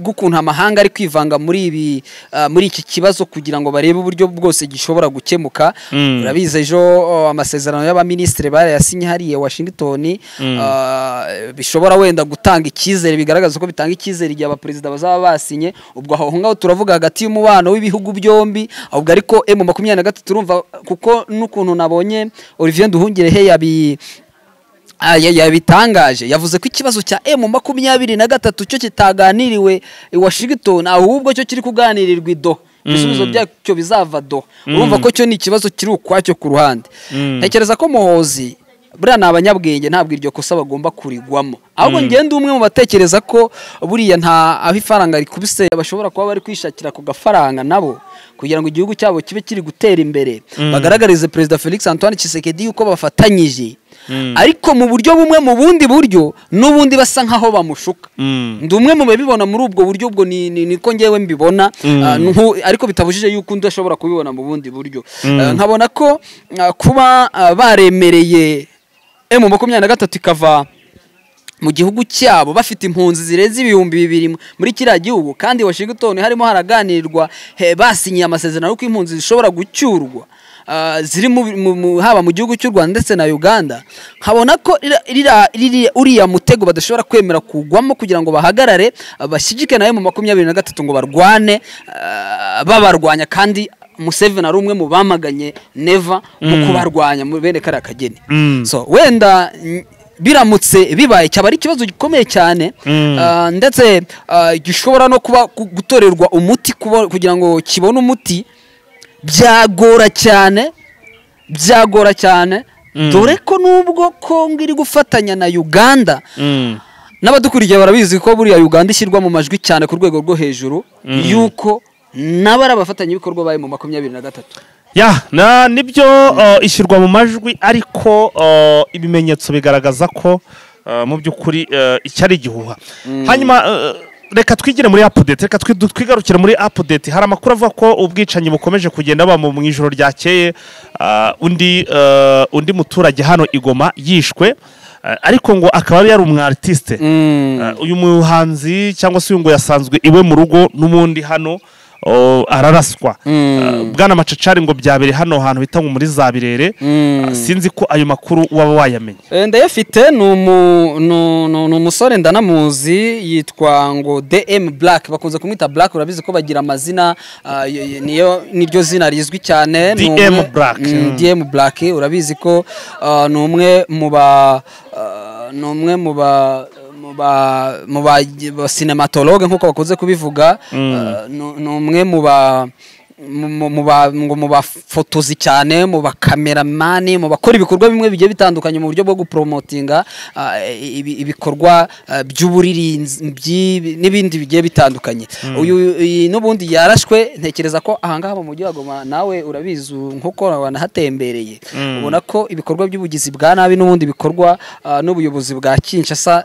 bw'ukuntu amahanga ari kwivanga muri ibi muri iki kibazo kugira ngo barebe uburyo bwose gishobora gukemuka. Urabizi ejo amasezerano y'abaministre barayasinye hariya Washington, bishobora wenda gutanga icyizere, bigaragaza ko bitanga icyizere igihe abaperezida bazaba basinye. Ubwo aho ngaho turavuga hagati y'umubano w'ibihugu byombi, ahubwo ariko M23 urumva kuko n'ukuntu nabonye Olivier Nduhungirehe yabitangaje, yavuze ko ikibazo cya M23 cyo kitaganiriwe i Washington, ahubwo cyo kiri kuganirirwa i Doha, ibisubizo byacyo bizava Doha. Urumva ko cyo ni ikibazo kiri ukwacyo ku ruhande. Ntekereza ko Muhozi buriya ni abanyabwenge, ntabwo iryo kosa bagomba kurigwamo, ahubwo ngende umwe mu batekereza ko buriya nta aho ifaranga rikubise bashobora kuba bari kwishakira ku gafaranga nabo kugira ngo igihugu cyabo kibe kiri gutera imbere, bagaragarize Perezida Felix Antoine Tshisekedi yuko bafatanyije, ariko mu buryo bumwe mu bundi buryo n'ubundi basa nkaho bamushuka. Ndi umwe mu babibona muri ubwo buryo, ubwo niko ngewe mbibona, ariko bitabujije yuko undi ashobora kubibona mu bundi buryo. Nkabona ko kuba baremereye M23 ikava mu gihugu cyabo bafite impunzi zirenze 2000 muri kiriya gihugu, kandi Washington harimo haraganirwa, basinyiye amasezerano y'uko impunzi zishobora gucyurwa ziri haba mu gihugu cy'u Rwanda ndetse na Uganda. Nkabona ko uriya mutego badashobora kwemera kugwamo kugira ngo bahagarare bashyigike nayo mu 23 ngo barwane babarwanya, kandi Museveni ari umwe mu bamaganye Neva mu kubarwanya mu bene kariya kageni. So wenda biramutse bibaye cyaba ari ikibazo gikomeye cyane, ndetse gishobora no kuba gutorerwa umuti, kugira ngo kibone umuti byagora cyane, byagora cyane, dore ko nubwo Kongo iri gufatanya na Uganda, n'abadukurikiye barabizi ko buriya Uganda ishyirwa mu majwi cyane ku rwego rwo hejuru yuko nabo ari abafatanyabikorwa bayo mu 23. Ya, na nibyo ishyirwa mu majwi, ariko ibimenyetso bigaragaza ko mu by'ukuri icyari igihuha. Hanyuma reka twigire muri update, reka twigarukire muri update. Hari amakuru avuga ko ubwicanyi bukomeje kugenda ba mu ijoro ryakeye, undi muturage hano i Goma yishwe, ariko ngo akaba yari umu artiste. Uyu muhanzi cyangwa se uyu ngo yasanzwe iwe mu rugo n'ubundi hano araraswa. Bwana Macacari ngo byabere hano hantu bita ngo muri za Birere. Sinzi ko ayo makuru waba wayamenye. Ndayafite, ni umusore ndanamuzi, yitwa ngo DM Black, bakunze kumwita Black, urabizi ko bagira amazina, niyo niryo zina rizwi cyane, DM Black. DM Black, urabizi ko ni umwe mu ba mu ba cinematologue nkuko bakunze kubivuga, ni umwe mu ba Mu bafotozi cyane, mu bakameramani, mu bakora ibikorwa bimwe bigiye bitandukanye mu buryo bwo gupromotinga ibikorwa by'uburirinzi n'ibindi bigiye bitandukanye. Uyu n'ubundi yarashwe, ntekereza ko ahangaha mu mujyi wa Goma nawe urabizi nkuko wanahatembereye, ubona ko ibikorwa by'ubugizi bwa nabi n'ubundi bikorwa n'ubuyobozi bwa Kinshasa.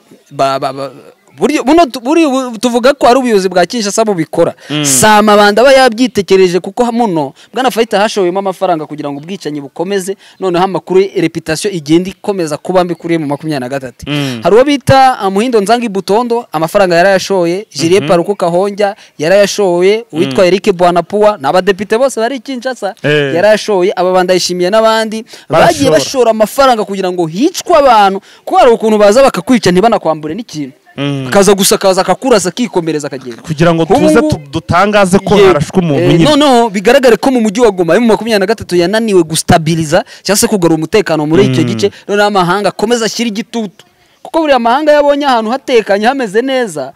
Tuvuga ko ari ubuyobozi bwa Kinshasa bubikora, si amabanda aba yabyitekereje, kuko muno bwana Fayita hashowemo amafaranga kugira ngo ubwicanyi bukomeze, noneho amakuru reputation igenda ikomeza kuba mbi kuri mu 23. Hari uwo bita Muhindo Nzangi Butondo, amafaranga yarayashoye, Julien Paruku Kahonja yarayashoye, uwitwa Eric Bwanapua n'abadepite bose bari Kinshasa yarayashoye, aba bandayishimiye n'abandi bagiye bashora amafaranga kugira ngo hicwe abantu, kuko hari ukuntu baza bakakwica ntibanakwambure n'ikintu, akaza gusa akaza akakurasa akikomereza akagenda, kugira ngo tuze dutangaze ko harashwe umuntu nyine. Noneho bigaragare ko mu mujyi wa Goma mu 23 yananiwe gustabiliza cyangwa se kugarura umutekano muri icyo gice, noneho amahanga akomeza ashyira igitutu, kuko buri amahanga yabonye ahantu hatekanye hameze neza,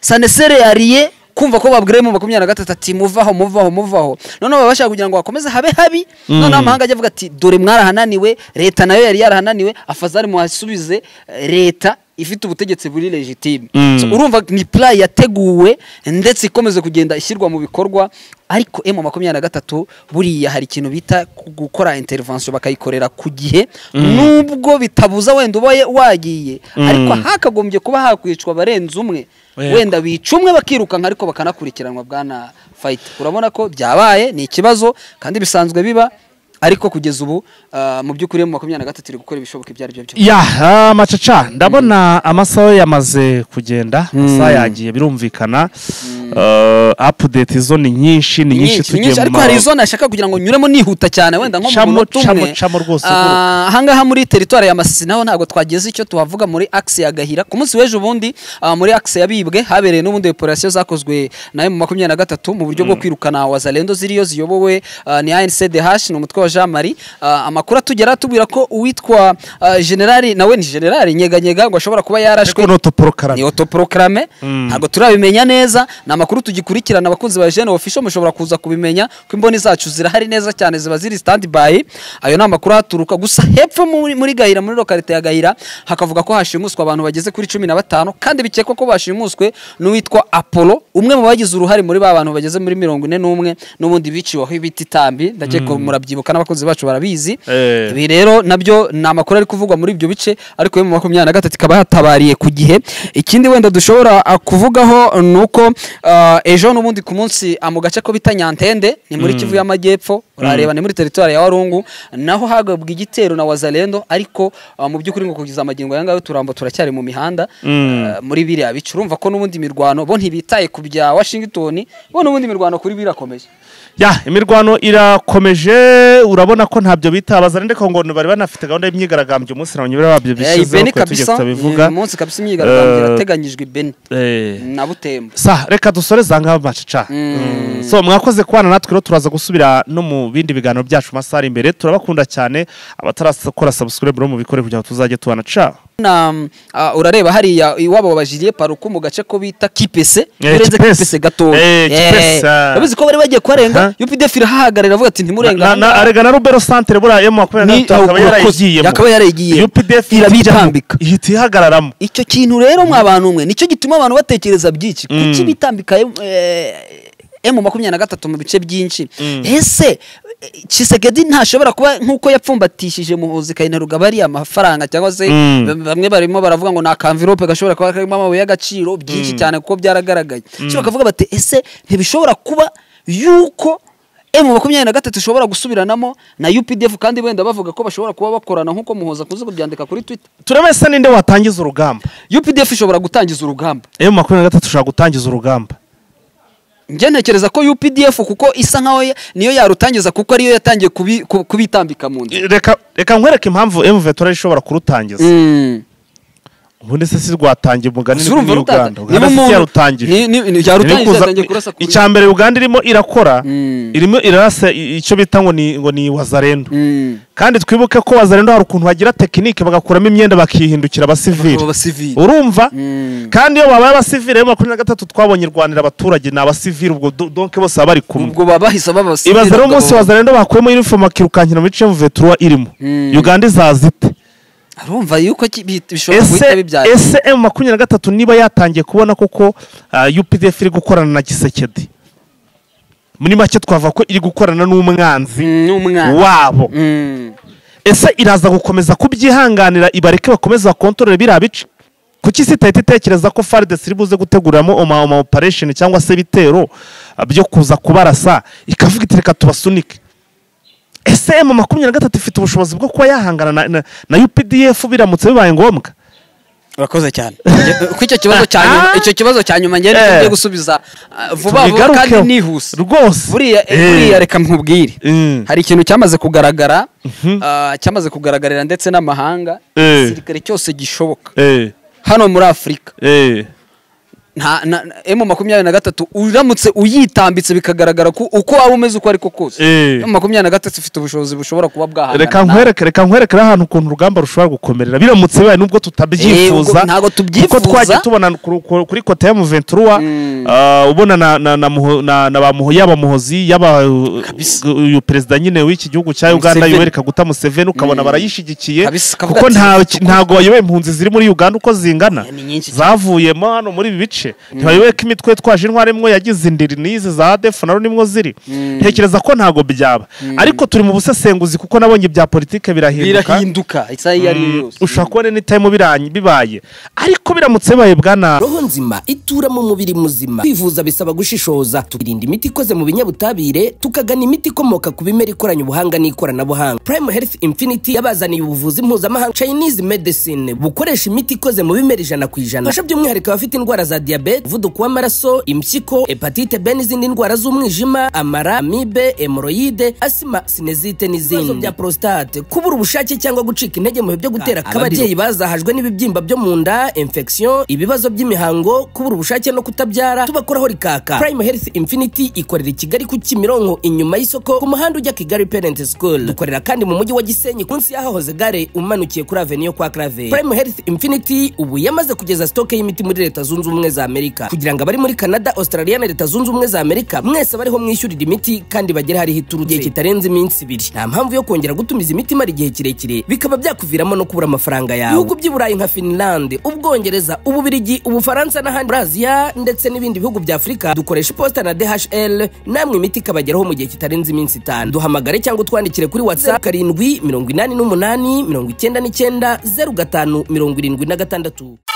sanesere yariye kumva ko babwire mu 23 ati muvaho muvaho muvaho, noneho babashaka kugira ngo bakomeze habe habi, noneho amahanga ajya avuga ati dore mwarahananiwe, leta nayo yari yarahananiwe, afazari muhasubize leta ifite ubutegetsi buri legitime. So, urumva ni plan yateguwe ndetse ikomeze kugenda ishyirwa mu bikorwa. Ariko M23 buriya hari ikintu bita gukora intervention bakayikorera ku gihe, nubwo bitabuza wenda ubaye wagiye, ariko hakagombye kuba hakwicwa barenze umwe, wenda bica umwe bakirukanka ariko bakanakurikiranwa. Bwana Fight, urabona ko byabaye ni ikibazo kandi bisanzwe biba, ariko kugeza ubu mu by'ukuri mu 23 iri gukora ibishoboka ibyo ari byo byose. Ya macaca, ndabona amasaha yamaze kugenda, amasaha yagiye birumvikana. Update zo ni nyinshi, ni nyinshi tugiye mu, ariko hari izo nashaka kugira ngo nyuremo nihuta cyane wenda nko mu munota umwe. Ahangaha muri territoire ya Masisi naho ntabwo twageze icyo tuhavuga muri axe ya Gahira. Ku munsi w'ejo bundi muri axe ya Bibwe habereye n'ubundi operation zakozwe na M23 mu buryo bwo kwirukana wazalendo ziriyo ziyobowe ni ANCDH, ni umutwe wa Jean Marie. Amakuru atugera tubwira ko uwitwa generali, nawe ni generali Nyeganyega, ngo ashobora kuba yarashwe, ni autoproclame, ntabwo turabimenya neza, ni amakuru tugikurikirana. Abakunzi ba Jeune Official mushobora kuza kubimenya ko imboni zacu zirahari neza cyane, ziba ziri stand by. Ayo ni amakuru aturuka gusa hepfo muri Gahira, muri localité ya Gahira, hakavuga ko hashimuswe abantu bageze kuri 15, kandi bikekwa ko bashimuswe n'uwitwa Apollo, umwe mu bagize uruhare muri ba bantu bageze muri 41 n'ubundi biciwe aho ibiti tambi, ndakeka murabyibuka n'abakunzi bacu barabizi. Ibi rero nabyo ni amakuru ari kuvugwa muri ibyo bice, ariko mu 23 ikaba yatabariye ku gihe. Ikindi wenda dushobora kuvugaho nuko ejo n'ubundi ku munsi mu gace ko bita Nyantende, ni muri Kivu y'Amajyepfo, urareba ni muri territoire ya Warungu, naho hagabwe igitero na Wazalendo, ariko mu by'ukuri ngo kugeza amagingo aya ngayo turambo turacyari mu mihanda muri biriya bice. Urumva ko n'ubundi mirwano bo ntibitaye ku bya Washington, bo n'ubundi mirwano kuri birakomeje. Ya imirwano irakomeje, urabona ko ntabyo bitabaza ndeko ngo bari banafite gahunda y'imyigaragambyo umunsi nabonye babyo bishizeho ko tugiye kutabivuga. Umunsi kabisa imyigaragambyo irateganyijwe Beni na Butembo. Sa reka dusoreza ngaho macaca. So mwakoze kwana natwe rero turaza gusubira no mu bindi biganiro byacu masari imbere. Turabakunda cyane, abatarakora subscribe ro mu bikore kugira ngo tuzajye tubana. Ciao. Na urareba hariya iwabo bajiriye paruku mu gace ko bita Kipese, urenze Kipese gato. Urabizi ko bari bagiye kuharenga, UPDF irahahagarara avuga ati ntimurenga. Na arega na Rubero Centre bura M23 akaba yarayigiyemo. Yakaba yarayigiye. UPDF irabitambika. Ihita ihagararamo. Icyo kintu rero mwa bantu mwe nicyo gituma abantu batekereza byinshi. Kuki bitambika M23 mu bice byinshi? Ese Tshisekedi ntashobora kuba nkuko yapfumbatishije Muhoozi Kainerugaba ari amafaranga, cyangwa se bamwe barimo baravuga ngo na envelope gashobora kuba karimo amabuye y'agaciro byinshi cyane kuko byaragaragaye. Cyo bakavuga bati ese ntibishobora kuba yuko M23 ishobora gusubiranamo na UPDF, kandi wenda bavuga ko bashobora kuba bakorana nkuko Muhoozi akunze kubyandika kuri Twitter. Turabese ninde watangiza urugamba? UPDF ishobora gutangiza urugamba. M23 ishobora gutangiza urugamba. Njye ntekereza ko UPDF kuko isa nkaho niyo yarutangiza, kuko ariyo yatangiye kubitambika mu nzu. Reka nkwereke impamvu M23 ishobora kurutangiza. Ubundi se si rwatangiye umugani ni Uganda. Uganda si yarutangije. Yarutangije kurasa kuri. Icya mbere Uganda irimo irakora, irimo irasa icyo bita ngo ni Wazalendo. Kandi twibuke ko Wazalendo hari ukuntu bagira tekinike bagakuramo imyenda bakihindukira abasivili. Urumva? Kandi iyo babaye abasivili rero 23 twabonye irwanira abaturage ni abasivili, ubwo donc bose bari kumwe. Ubwo babahise baba abasivili. Ibaze rero umunsi Wazalendo bakuyemo uniform bakirukankira muri M23 irimo. Uganda izazite. Arumva yuko bishobora guhita bibyara. Ese M23 niba yatangiye kubona koko UPDF iri gukorana na Tshisekedi, muri make twava ko iri gukorana n'umwanzi wabo. Ese iraza gukomeza kubyihanganira ibareke bakomeza bakontorore biriya bice? Kuki sitahita itekereza ko FARDC iri buze guteguramo oma operation cyangwa se bitero byo kuza kubarasa, ikavuga iti reka tubasunike? Ese M23 ifite ubushobozi bwo kuba yahangana na UPDF biramutse bibaye ngombwa? Urakoze cyane. Ko icyo kibazo cya nyuma, icyo kibazo cya nyuma ngiye ngiye gusubiza vuba vuba kandi nihuse rwose. Buriya reka nkubwire, hari ikintu cyamaze kugaragara, cyamaze kugaragarira ndetse n'amahanga, igisirikare cyose gishoboka hano muri Afurika. Nta M23 uramutse uyitambitse bikagaragara ko uko waba umeze uko ariko kose, M23 ifite ubushobozi bushobora kuba bwahangana. Reka nkwereke ahantu ukuntu urugamba rushobora gukomerera biramutse bibaye, nubwo tutabyifuza. Ntago tubyifuza, kuko twagiye tubona kuri kote ya M23 ubona na ba yaba Muhozi yaba uyu president nyine w'iki gihugu cya Uganda Yoweri Kaguta Museveni, ukabona barayishigikiye, kuko ntago bayoboye impunzi ziri muri Uganda uko zingana zavuyemo hano muri ibi bice. Ntibayoboye ko imitwe twaje intwari imwe yagize indiri n'izi za ADF na nimwo ziri. Ntekereza ko ntago byaba, ariko turi mu busesenguzi kuko nabonye bya politike birahinduka isaha iyo ari yo yose. Ushobora kubona ni time bibaye, ariko biramutse bibaye bwana roho nzima itura mu mubiri muzima. Kwivuza bisaba gushishoza, tukirinda imiti ikoze mu binyabutabire, tukagana imiti ikomoka ku bimera ikoranye ubuhanga n'ikoranabuhanga. Prime Health Infinity yabazaniye ubuvuzi mpuzamahanga Chinese medicine bukoresha imiti ikoze mu bimera 100%. Fasha by'umwihariko abafite indwara za diabete, umuvuduko w'amaraso, impyiko, hepatite B n'izindi ndwara z'umwijima, amara, amibe, hemoroide, asima, sinezite n'izindi. Ibibazo bya prostate, kubura ubushake cyangwa gucika intege mu bihe byo gutera akabariro, ababyeyi bazahajwe n'ibibyimba byo mu nda, infection, ibibazo by'imihango, kubura ubushake no kutabyara, tubakoraho rikaka. Prime Health Infinity ikorera i Kigali ku Kimironko inyuma y'isoko ku muhanda ujya Kigali Parent School. Dukorera kandi mu mujyi wa Gisenyi munsi y'ahahoze gare umanukiye kuri Avenue kwa Clave. Prime Health Infinity ubu yamaze kugeza stock y'imiti muri Leta Zunze Ubumwe za Amerika, kugira ngo abari muri Canada, Australia na Leta Zunze Ubumwe za Amerika mwese bariho mwishyurira imiti kandi bagere hari hiturutse igihe kitarenze iminsi 2. Nta mpamvu yo kongera gutumiza imiti mara igihe kirekire bikaba byakuviramo no kubura amafaranga yawe. Ibihugu by'i Burayi nka Finland, Ubwongereza, Ububirigi, Ubufaransa n'ahandi muri Aziya ndetse n'ibindi bihugu bya Afurika dukoresha iposita na DHL, namwe imiti ikabageraho mu gihe kitarenze iminsi 5. Duhamagare cyangwa utwandikire kuri WhatsApp 7 88 99 05 76.